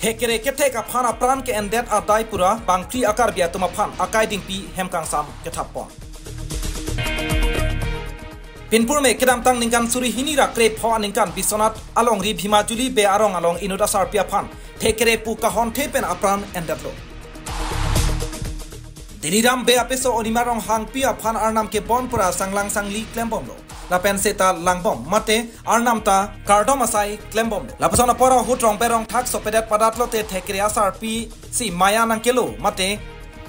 Thekere ke thek a phan a pran ke endet a dai pura bangpli akar bia tuma phan akai dingpi hemkang sam ke thap pon. Pinpur me kedam tang ningkan suri hini ra kre pho ningkan Biswanath along ri Bhimajuli be arong along inuda sarpia phan thekere pu kahon thepen apran endet lo. Diliram be apeso onimarong hangpi aphan arnam ke bon pura sanglang sangli klembom lo. Lapen seta langbom mate arnam ta kardom asai klembom lo. Lapasona pora hutrong berong thak sopedet padat lo te thekere asar pi si maya nangkelo mate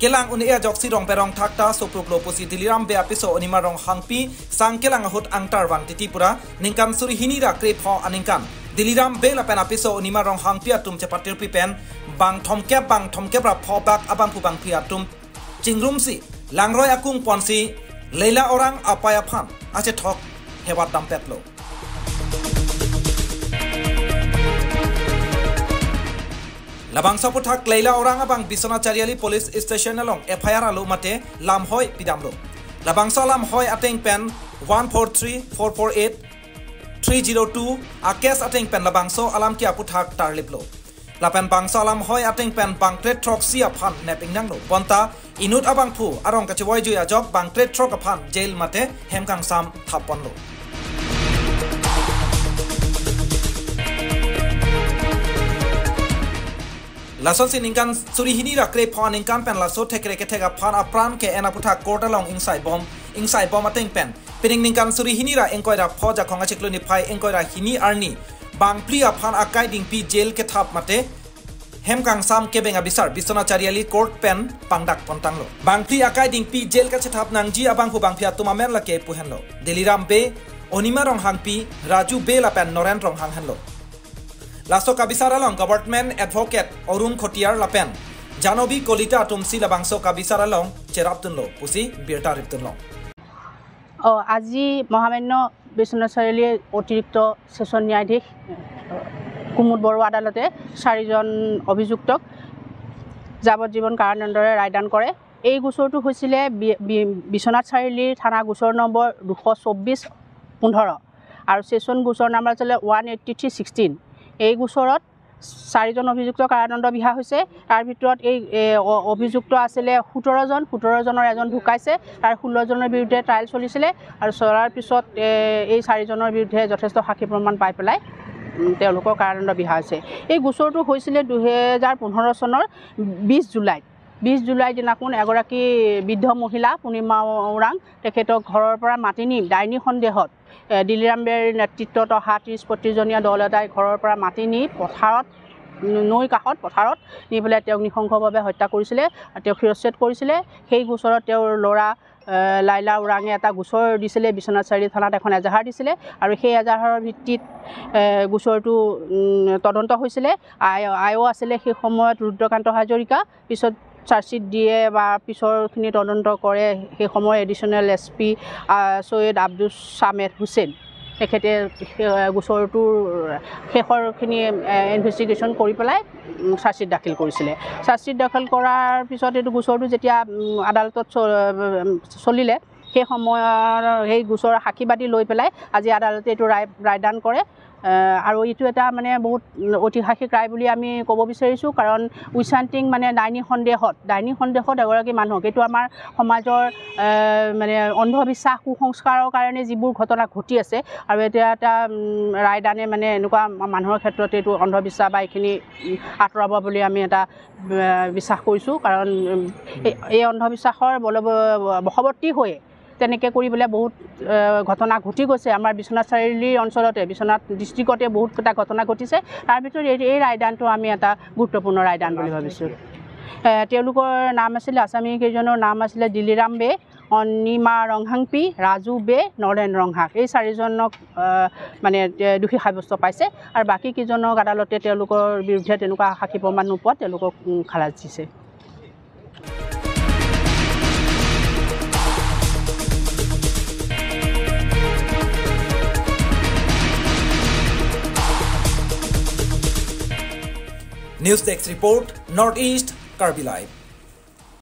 kelang uni e jok sirong perong thakta sopruk lo pusi Diliram be apiso onimarong hangpi sangkelang hut angtar wang titipura ningkan suri hinira kre pho aningkan Diliram be la pen apiso onimarong hangpi atum chepatir pi pen bang thomke ra pho bak abang phu bang phi atum chingrum si langroi akung ponsi leila orang apaya phan ache thok hewat dam petlo. Labangsa puthak Leila orang abang Biswanath Chariali police station along FIR alu mate lam hoi pidamlo. Labangsa lam hoi ateng pen 143 448 302 a case ateng pen labangso alam ki aputhak tarliplo. Lapen bangsa alam hoi ateng pen bangtret trok si aphan neping nanglo. Bonta inut abang phu arong kachewoi jui ajok bangtret trok aphan jail mate hemkang sam thaponlo. Lason si ningkan suri hini ra kre pho ningkan pen laso thekre ke theka phan apran ke ena putha kortalong insai bom ateng pen pining ningkan suri hini ra engkoi ra pho ja khonga cheklo ni phai engkoi ra hini arni bangpli aphan akai dingpi jail ke thap mate hemkang sam ke benga bisar Biswanath Chariali court pen pangdak pontanglo bangpli akai dingpi jail ka thap nangji abang hu bangphia tumamen la ke puhenlo Diliram be Onima rong hangpi Raju be la pen Noren rong hang henlo. Lasto kabisar along government advocate Arun Khatiyar lapen Janobi Kalita tumsi labangso kabisar along cherap tunlo pusi birta rip tunlo. আজি মহামান্য বিশ্বনাথ চাৰিআলিৰ অতিৰিক্ত session ন্যায়াধীশ কুমুদ বৰুৱা আদালতে চাৰিজন অভিযুক্তক যাৱজ্জীৱন কাৰাদণ্ডৰে ৰায়দান কৰে। এই গোচৰটো হৈছিলে বিশ্বনাথ চাৰিআলিৰ থানা গোচৰ নম্বৰ 224-15 আৰু সেশন গোচৰ নম্বৰ আছিলে 183-16। এই গোচৰত চাৰিজন অভিযুক্ত কাৰাদণ্ড বিহা হৈছে। তাৰ ভিতৰত এই অভিযুক্ত আছিলে 17জন, 17জনৰ এজন ঢুকাইছে, তাৰ 16জনৰ বিৰুদ্ধে ট্ৰায়েল চলিছিলে আৰু চলাৰ পিছত এই চাৰিজনৰ বিৰুদ্ধে যথেষ্ট সাক্ষী প্ৰমাণ পাই পেলাই তেওঁলোকৰ কাৰাদণ্ড বিহা হৈছে। এই গোচৰটো হৈছিলে 2015 চনৰ 20 জুলাইত। 20 জুলাই দিনাখন এগৰাকী বৃদ্ধ মহিলা পূৰ্ণিমা ওৰাং তেখেতক ঘৰৰ পৰা মাতি নি ডাইনী সন্দেহত দিলিৰাম বেৰ নেতৃত্বত অহা 30-35জনীয়া দল এটাই ঘৰৰ পৰা মাতি নি পথাৰত নৈৰ কাষত পথাৰত নি পেলাই তেওঁক নৃশংসভাৱে হত্যা কৰিছিলে, তেওঁক শিৰচ্ছেদ কৰিছিলে। সেই গোচৰত তেওঁৰ ল'ৰা লাইলা ওৰাঙে এটা গোচৰ দিছিলে, বিশ্বনাথ চাৰিআলি থানাত এখন এজাহাৰ দিছিলে আৰু সেই এজাহাৰৰ ভিত্তিত গোচৰটো তদন্ত হৈছিলে। আই অ' আছিলে সেই সময়ত ৰুদ্ৰকান্ত হাজৰিকা, পিছত চাৰ্জশ্বিট দিয়ে বা পিছৰখিনি তদন্ত কৰে সেই সময়ৰ additional S P Syed Abdul Samed Hussain, তেখেতে গোচৰটোৰ শেষৰখিনি ইনভেষ্টিগেশ্যন কৰি পেলাই চাৰ্জশ্বিট দাখিল কৰিছিলে। চাৰ্জশ্বিট দাখিল কৰাৰ পিছত এইটো গোচৰটো যেতিয়া আদালতত চলিলে সেই সময়ৰ সেই গোচৰৰ সাক্ষীবাদী লৈ পেলাই আজি আদালতে এইটো ৰায়দান কৰে। আৰু এইটো এটা মানে বহুত ঐতিহাসিক ৰায় বুলি আমি ক'ব বিচাৰিছোঁ, কাৰণ উইচান্টিং মানে ডাইনী সন্দেহত এগৰাকী মানুহক, এইটো আমাৰ সমাজৰ মানে অন্ধবিশ্বাস কুসংস্কাৰৰ কাৰণে যিবোৰ ঘটনা ঘটি আছে আৰু এতিয়া এটা ৰায়দানে মানে এনেকুৱা মানুহৰ ক্ষেত্ৰত এইটো অন্ধবিশ্বাস বা এইখিনি আঁতৰাব বুলি আমি এটা বিশ্বাস কৰিছোঁ। কাৰণ এই অন্ধবিশ্বাসৰ বশৱৰ্তী হৈয়ে তেনেকৈ কৰি পেলাই বহুত ঘটনা ঘটি গৈছে। আমাৰ বিশ্বনাথ চাৰিআলি অঞ্চলতে, বিশ্বনাথ ডিষ্ট্ৰিক্টতে বহুতকেইটা ঘটনা ঘটিছে। তাৰ ভিতৰত এই ৰায়দানটো আমি এটা গুৰুত্বপূৰ্ণ ৰায়দান বুলি ভাবিছোঁ। তেওঁলোকৰ নাম আছিলে, আছামী কেইজনৰ নাম আছিলে দিলিৰাম বে, অনিমা ৰংহাংপি, ৰাজু বে, নৰেন ৰংহাক। এই চাৰিজনক মানে দোষী সাব্যস্ত পাইছে আৰু বাকী কেইজনক আদালতে তেওঁলোকৰ বিৰুদ্ধে তেনেকুৱা সাক্ষী প্ৰমাণ নোপোৱাত তেওঁলোকক খালাচ দিছে। News Desk Report, Northeast, Karbi Live.